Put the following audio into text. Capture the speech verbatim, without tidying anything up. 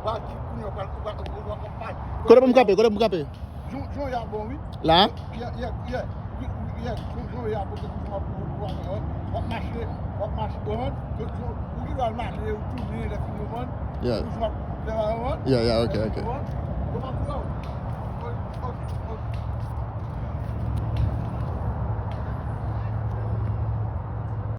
Pati kounye a, w pral, w pral, w pral, w pral, w pral. Kote pou m kanpe? Kote pou m kanpe? Jon, jon y a bon, wi. La? Yeah, yeah, yeah. Wi, wi, yeah. Jon, jon y a bon, w ap, w ap, w ap, w ap mache, w ap mache, w konprann? Jon, ou ki dwa al mache, ou tounen, lè fini, w konprann? Yeah. Ou ap fè, w konprann? Yeah, yeah, ok, ok. Ou konprann? Ou konprann?